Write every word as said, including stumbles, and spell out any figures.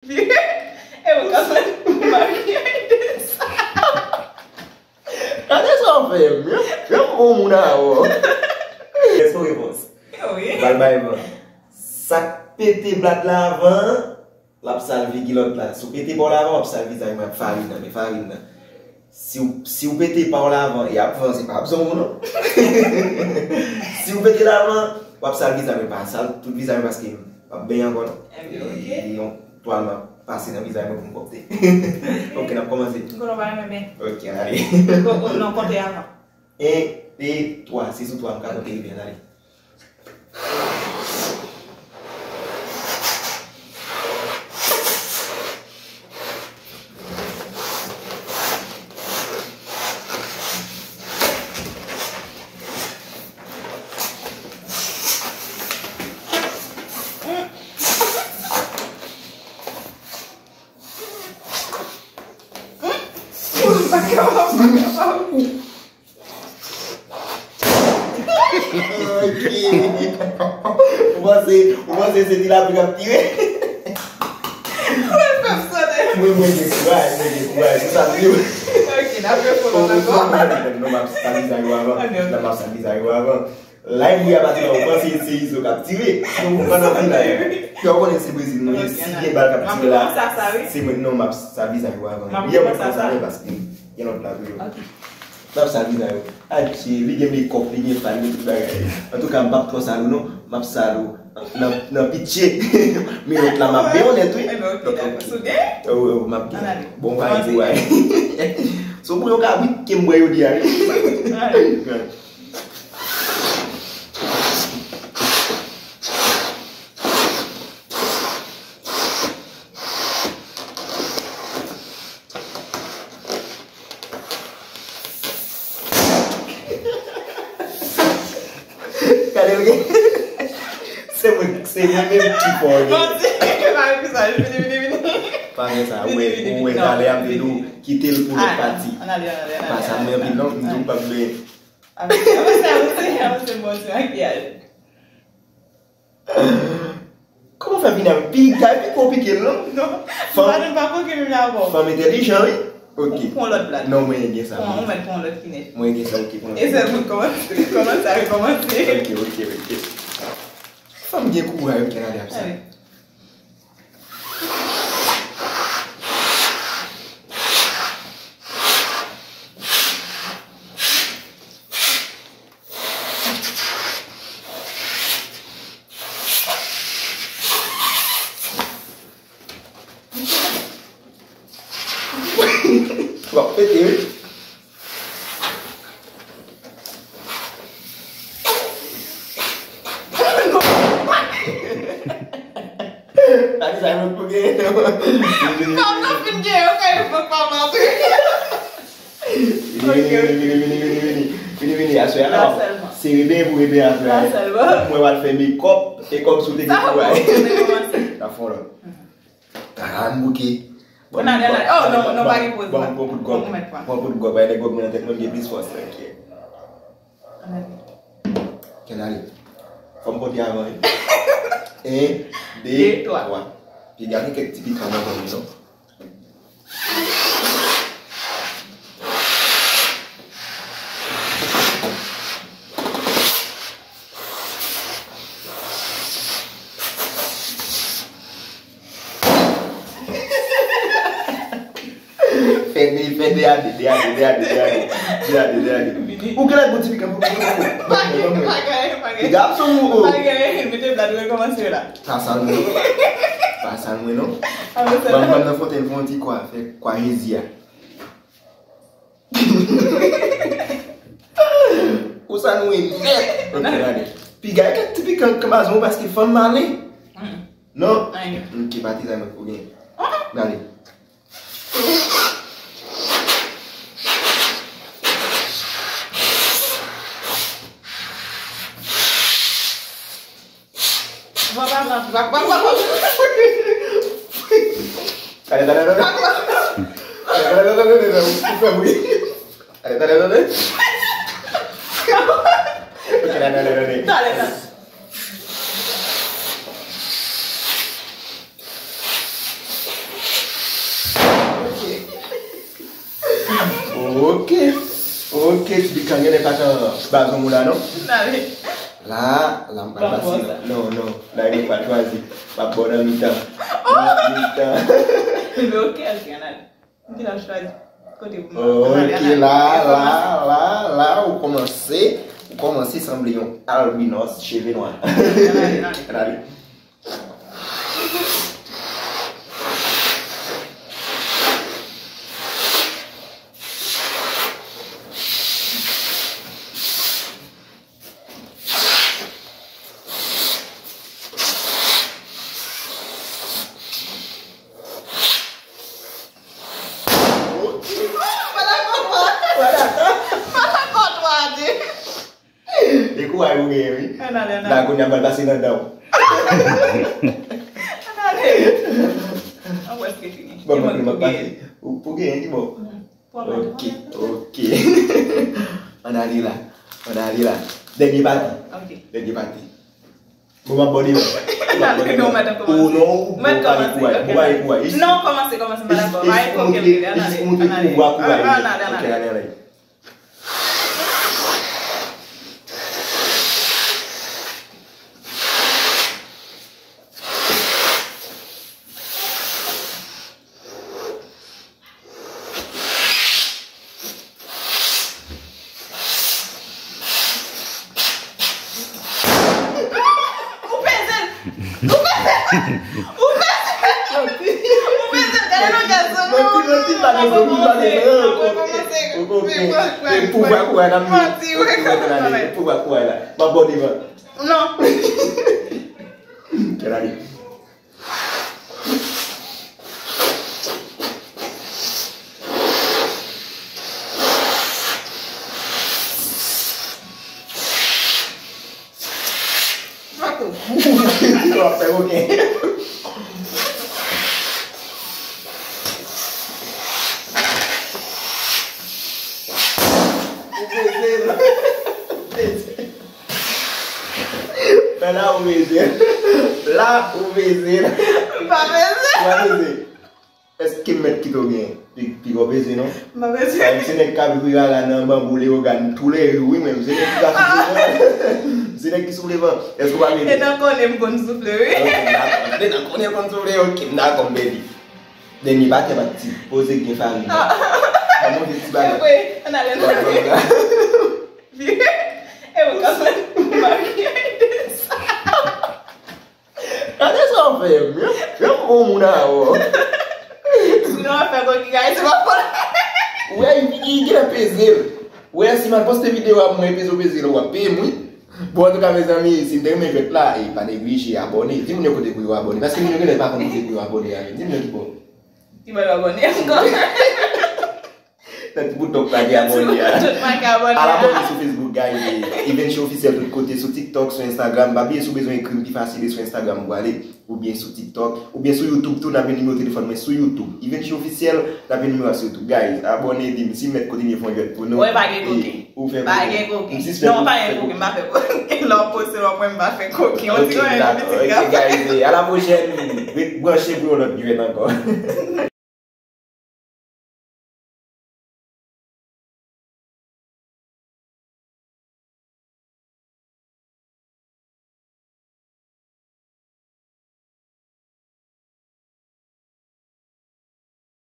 E ou ka fè maryaj de sa. Gade sa w fè m. Yo, yo bon moun avè w. Kèlke repons. Wi. Bal bay van. Sa k pete blad la avan, l ap sal figi lòt la. Si w pete pa w la avan, w ap sal vizaj mwen ak farin nan, men farin nan. Si w, si w pete pa w la avan, y ap vanse, pa ap zon w non. Si w pete l avan, w ap sal vizaj mwen, pa sal tout vizaj mwen paske m ap benyen ankò non. Ebyen, ok. E yon twal m ap pase nan vizaj mwen pou m pwòpte. Ok, n ap kòmanse. M konnen w pa renmen benyen. Ok, ale. Ko-, ko-, non, konte avan. En, de, twa. Se sou twa m ka konte, ebyen, ale. Ou panse, ou panse se ti lapli k ap tire? Mwen, mwen gen kouraj, mwen gen kouraj, se sa m di w. Ok, n ap refè l ankò. Non, m ap sal vizaj ou avan. Non, m ap sal vizaj ou avan. Lay bouyi a pati la, ou panse se izo k ap tire. Ou konprann anpil la. Yo konnen se Brezil mwen ye, si gen bal k ap tire la, se mwen non, m ap sal vizaj ou avan. Yè mwen fè sa, paske gen lòt la toujou. M ap sal vizaj ou. Adje, li gen mekòp, li gen fay, li gen tout bagay. Antouka, m p ap twò sal ou non, m ap sal ou nan, nan pitye. Men lòt la, m ap byen onèt, wi. Ebyen, ok, dakò. Si w gen? Wi, wi, m ap gen. Bon, pa gen kouraj. Si w pou yon kabrit, ke m bwè yo di a, wi. Gade l gen. Se mwen, se mwen menm ki fò gen. Bon, ti, pa gen sa, vini, vini, vini. Pa gen sa, ou wè, ou wè talè a m te di w, kite l pou lòt pati. Ann ale, ann ale, ann ale. Pa sa, mwen anpil non, m di w m p ap benyen. Avanse, avanse, avanse, avanse, bon, ti makiyaj. Kòman fè vin avè pigay pi konplike l non? Non. Fanm, fanm entèlijan wi. Ok. Pran lòt plat. Non, mwen gen sa. Pran, ou mèt pran lòt ki nèt. Mwen gen sa, ok, pran. E sèl moun kòmanse, kòmanse a rekòmanse. Ok, ok, ok. Fanm gen kouraj, ok, gade ap sa. W ap pete wi. Gade sa yo pou gen. Kòm nou fin gen yo, kay yo fòk pa mantri. Vini, vini, vini, vini, vini, vini, vini, vini, aswè a la. Sere ben pou rebe aswè a. Mwen w al fè mekòp, e kòm si w te gen kouraj. Sa fon lòt. Ann bouke. Ann ale, ann ale. Oh, non, non, pa gen poz la. Bon, bon, bon, bon, bon, bon, bon, bon, nèg gòg mwen nan tèt mwen, m gen plis fòs, tranquille. Ann ale. Ann ale. Fò m konte avan, wi. En, de, twa. Piga gen kèk ti pikan nan men li, non? Fè de, fè de a de, de a de, de a de, de a de. De a de, de a de. Ou genlè gon ti pikan pou mwen. Pa gen, pa gen, pa gen. Piga ap sou ou. Pa gen, mete blad rekòmanse la. Pa sal mwen. Pa sal mwen non. Ban m, ban m nan fontenn fè yon ti kwa, fè kwa Jezi a. Ou sa nou e nèt. Ok, gade. Piga kèk ti pikan kanbazon paske fanm malen. Non? Ok, pa ti sa mwen pou gen. Gade. Papa, papa, papa, papa. Talè, talè, talè. Talè, talè, talè, talè, talè. Ou fè bri. Talè, talè, talè. Ok, talè, talè, talè. Talè, talè. Ok. Ok, ti pikan genlè pa t an baz yon moun la, non? N ale. La, la, m pa t pase. Non, non. La, mwen pa t chwazi. M ap ba w nan mitan. Nan mitan. Ebyen, ok, ok, n ale. M te la chwazi. Kote pou m. Ok, la, la, la, la, ou kòmanse. Ou kòmanse sanble yon albinòs, cheve nwa. N ale, n ale. N ale. E kouraj ou genyen, wi. Ann ale, ann ale. La, kounye a m pral pase nan dan w. Ann ale. An prèske fini. Bon, mwen, mwen pase. Ou, pou genyen, ki bò? Ok, ok. Ann ale la. Ann ale la. Dènye pati. Ok. Dènye pati. Bon, m ap bòde, wi. Ann ale, non, mwen t ap kòmanse. Ou non, ou mwen t ap kòmanse. Bon, ba li kouraj. Non, kòmanse, kòmanse, m pa dakò. Ba li kouraj. Ann ale, ann ale. Ann ale, ann ale. Ou peze l! Ou peze l! Ou peze l! Ou peze l! Gade longè zong. Manti, manti, pa gen zong, pa gen zong. Pouvwa kouraj la, manti, wi. Pouvwa kouraj la. M ap bòde, man. Non. Kèl ane? W ap fè koken. Ou peze l. Ou peze l. Men la ou peze. La ou peze. M pa peze. Ou pa peze. Èske m mèt kite w gen pi, pi gwo peze, non? M pa peze. Sa, m se nèg k ap jwe rara nan banbou Leyogàn toulèjou, wi, men m se nèg ki ka soufle van. M se nèg ki soufle van. Èske w pa peze? E nan konnen m konn soufle, wi. Ok, m dakò. Gade nan konnen w konn soufle, ok, m dakò, m pèdi. Dènye batè pa t ti poze gen farin. Ban mwen ti bagay. Vre, ann ale, ann ale. Vire. E ou ka fè maryaj de sa. Gade sa w fè m, yon, yon bon moun avè w. Sinon, w ap fè koki kay, se pa fò. Ou wè, li, li genlè peze l. Ou wè, si m al poste videyo a pou mwen, peze w peze l, w ap peye m, wi. Bon, antouka, mezanmi, si n te renmen jwèt la, e pa neglije abòne. Di moun yo kote pou yo abòne. Paske moun yo genlè pa konn kote pou yo abòne a menm. Di moun yo ki bò. Ki bò yo abòne ankò? Nan ti bout donk pa gen abòne a. Tout pa gen abòne a. Al abòne sou Facebook, guys. E Evenchi Officiel tout kote, sou TikTok, sou Instagram. Pa bliye si w bezwen ekri m pi fasil, e sou Instagram ou prale. Oubyen sou TikTok, oubyen sou YouTube tou, n ap gen nimewo telefòn mwen sou YouTube. Evenchi Officiel, n ap gen nimewo a sou YouTube. Guys, abòne, di m si m mèt kontinye fè yon jwèt pou nou. Wè, pa gen koken. Ou fè koken. Pa gen koken. M sispann fè koken. Non, pa gen koken, m pa fè koken. Lè w poste, w ap wè m pa fè koken. Ok, dakò. Ok, guys, e, à la prochaine. Ret branche pou yon lòt jwèt ankò.